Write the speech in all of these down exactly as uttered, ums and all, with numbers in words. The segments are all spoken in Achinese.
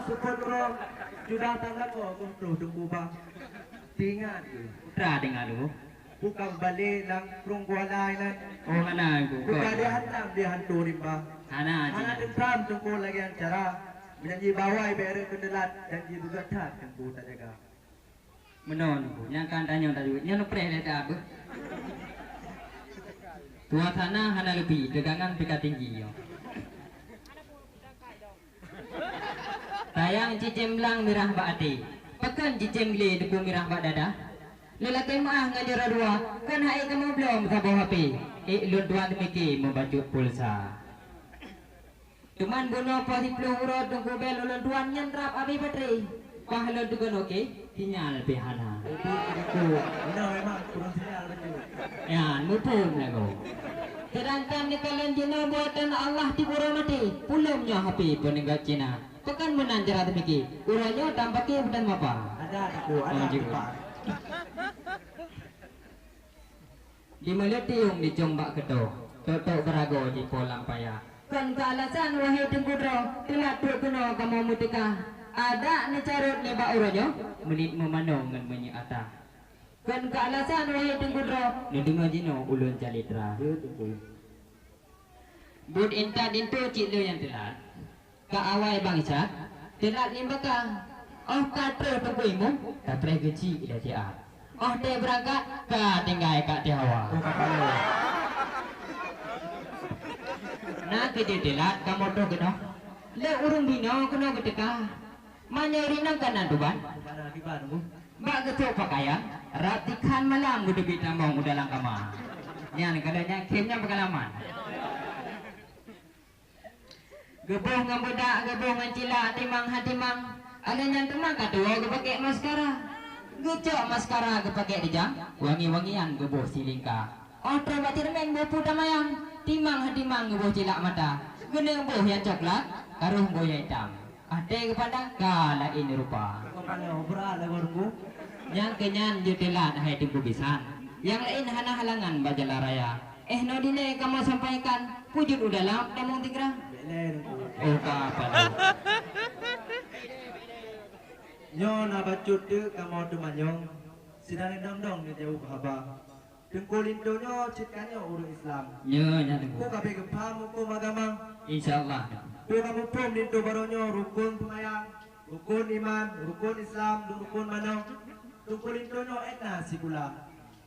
Sukon uroe, sudah tanda ko keuh troh Teungku Bah. Teuingat keuh. Putra teuingat keuh. Bukon balek lam Krueng Kuala nyan. Oh, hana, Teungku. Bukan dia hantam, dia hantu rimba. Hana, hana teuntram Teungku lagèe cara. Meunyanyi bawai bèk reuet keu teulat, janji beugöt that Teungku tajaga. Meunan, Teungku. Nyang ka tanyong tadi, nyan preh lé ta beuh. Suasana hana leupi, teugangan pih ka tinggi nyoe. Sayang cicém blang mirah bak até, pakon cicém glé Teungku mirah bak dada? Lôn lakèe meu'ah ngon jaroe dua, kon hai kamoe bloe meusaboh H P. Ék lôn tuan teumike meubacut pulsa. Teuma bunoe poh siplôh uroe Teungku bèe lôn tuan nyan rab abéh baterai. Bah lôn teugon oke, sinyal pih hana. Ubit Teungku, inoe memang kurang sinyal betul. Nyan, muphom lagoe. Seudangkan neukalon jinoe buatan Allah tiep uroe maté, pulom nyoe H P peuninggai Cina. Pakon meunan cara teumike, uroe nyoe tam paké butan mapa? Ada, Teungku, ada, oh, jeuet. Teungku. Di meuleuet tiong dicong bak keutoe, tok-tok beuragoe jipo lam paya. Kon keu alasan, wahé Teungku Droe, teulat trok keunoe kamoe meuteuka. Adak neucarot nibak uroe nyoe, meuniet meumanoe ngon meunyeuk ata. Kon keu alasan, wahé Teungku Droe, neudeungoe jinoe ulôn calitra. Ya, Teungku. Buet intat linto cit lôn nyang teulat. Ka awai bangsa, teulat lim baka. Óh ka troh Teungku Imum, tapreh geuchik ilée siat. Óh tée beurangkat, ka tinggai ka teuh hawa. Oh, kapala. Na keudeh teulat kamoe troh keunoe. Lé ureuëng binoe keunoe geuteuka. Meunyoe rinong ka na duban. Bak geutrok peukayan, rab tikhan malam geuteubiet tamong u dalam kama. Nyan ka lheueh nyan khem nyan peungalaman. Geuboh ngon beudak, geuboh ngon cilak, timang han timang. Alèh nyan teuma ka tuwoe geupakèk maskara. Geucok maskara geupakèk dijang, wangi-wangian geuboh silingka. Óh troh bak ceureumen boh pu tamayang, timang han timang geuboh cilak mata. Geuneuk boh nyang coklat, ka rhoh boh nyang itam. Até geupandang ka laén rupa. Kepala obral lawan ku. Nyang keunyan jeuet teulat hai Teungku bisan. Nyang laén hana halangan bak jalan raya. Eh, nyoe dilée kamoe sampaikan, peue jeuet u dalam tamong tigra. Bèk lé Teungku. Oh, ka apa tu? Nyoe na bacut teuk kamoe teumanyong, sidang dong-dong neujaweueb haba. Teungku linto nyoe cit ka nyoe ureuëng Islam. Nyoe, nyan Teungku. Peue ka pih geupham hukôm agama. Insya Allah. Peue ka muphom linto barô nyoe rukon seumayang, rukon iman, rukon Islam, rukon manoe. Teungku linto nyoe ék na sikula.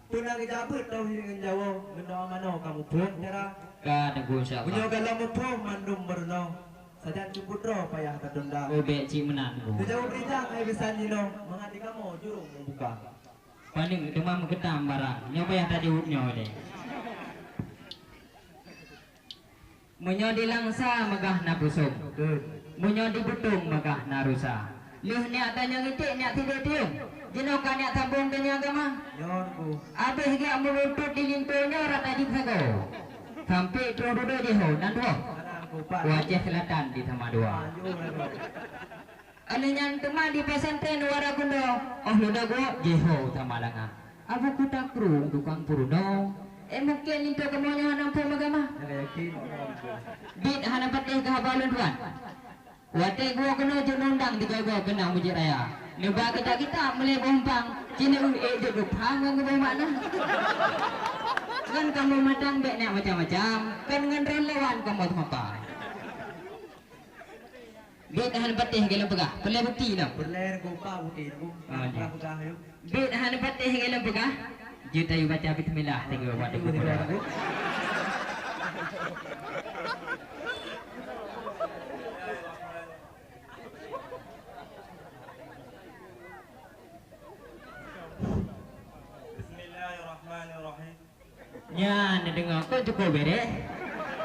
Peue na geujak beuet tauhid ngon Jawoe, ngon doa manoe ka muphom cara. Ka Teungku, insya Allah. Meunyoe galom muphom mandum meurunoe, sajan cukop droe payah tatunda. Oh, bèk cit meunan, Teungku. Neujaweueb rijang hai bisan jinoe, mangat di kamoe jurông meubuka. Paneuk teuma meukeutam barang, nyoe payah tajaweueb nyoe lé. Meunyoe di Langsa meugah na pusong, betul. Meunyoe di Beutong meugah na rusa. Lheueh neujak tanyong iték neujak sidéh tiong, jinoe ka neujak sambông donya agama. Nyoe, Teungku. Abéh geujak meuruntot di linto nyoe rata jeuet sagoe. Sampoe troh dudoe jihôi nan dua. Sekarang, Teungku, Pak. Aceh Selatan di Samadua. Ah, yo, yo. Alèh nyan teuma di pesantren Wara Kundo, óh lheueh dagoe jihôi Samalanga. Abu Kuta Kru tukang peurunoe, eh, mungken linto kamoe nyoe hana muphom agama. Hana yakin. Bit hana patéh keu haba lôn tuan. Watèe geuwoe keunoe jeuet undang tiga goe keunan Meuseujid Raya. Neuba kitab-kitab meulée boh umpang, ci neueu ék jeuet geupham ngon geuboh makna. Ngon kamoe matang bèk neujak macam-macam, kon ngon droe lawan kamoe teumapa. Bit hana patéh lôn peugah, peureulèe bukti lom. Peureulèe Teungku, peue bukti Teungku? Ah, ji. Peugah, peugah, yuk. Bit hana patéh lôn peugah, jeuet ayue baca bismillah, tiga buah teungku peugah. Bismillahirrahmanirrahim. Nyan, neudeungoe, kon cukôp bèrèh?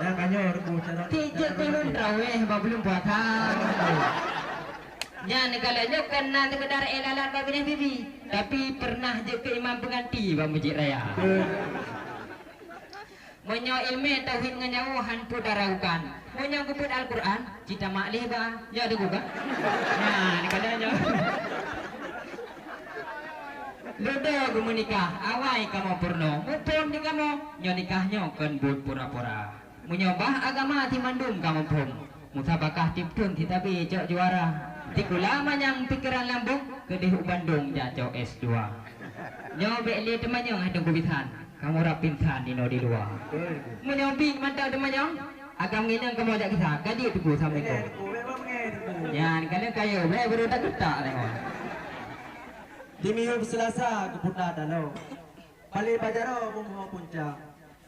Nyan ka nyoe, Teungku, cara, cara jeuet keu lôn traweh bak buleuen puasa. Nyan, neukalon nyoe kon na seukeudar ék lalat bak binéh bibi, tapi peureunah jeuet keu imam peuganti bak Meuseujid Raya. Betul. Meunyoe ileumèe tauhid ngon nyawoe han peue diragukan, meunyoe geupeuet Al-Qur'an, cit tamat lé ba, nyoe teugugat. Nyan, neukalon nyoe. Leudo geumeunikah, awai kamoe peurunoe. Muphom di kamoe, nyoe nikah nyoe kon buet pura-pura. Meunyoe bah agama simandum kamoe phom, musabakah tiep thon sitabé cok juara. Sikula manyang pikeran lambông, keudeh u Bandung jak cok S dua. Nyoe bèk lé teumanyong hai Teungku Bisan, kamoe rab pingsan inoe di luwa. Meunyoe bit mantong teumanyong, agam ngineung kamoe jak gisa, ka jeuet Teungku, assalamualaikum. Nyan ka lheueh kayée, bèk baru tak geutak lé. Di miyueb Seulasa geuputa taloe, palé bak jaroe beumoe punca.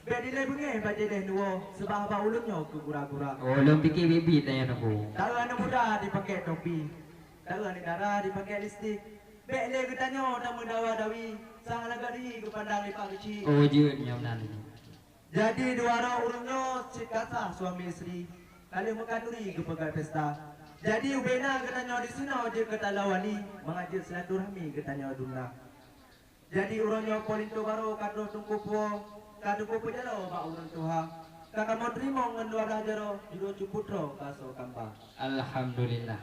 Bèk dilèe beungèh bak jideh neuwoe, seubab haba ulôn nyoe keu gura-gura. Oh, lôn pike bit-bit tanya Teungku. Taeu aneuk muda dipakèk topi, taeu aneuk dara dipakèk lipstik. Bèk lé geutanyoe tameudawa-dawi, sang lagak diri geupandang lipat keuchik. Oh, jeuet nyoe nan. Jadi dua droe ureueng nyoe cit ka sah suami isteri, ka lheueh meukanduri geupeugah pesta. Jadi ubena geutanyoe disinoe jeuet keu taloe wali, mangat jeuet silaturahmi geutanyoe dumna. Jadi uroe nyoe po linto barô ka troh teungku puwoe, ka teungku peujaloe bak ureueng tuha. Ka kamoe teurimong ngon dua blah jaroe, judô Cut Putroe basoe kamba. Alhamdulillah.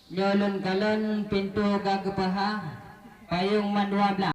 Nyoe lôn kalon pintoe ka geupeuhah, payong man dua blah.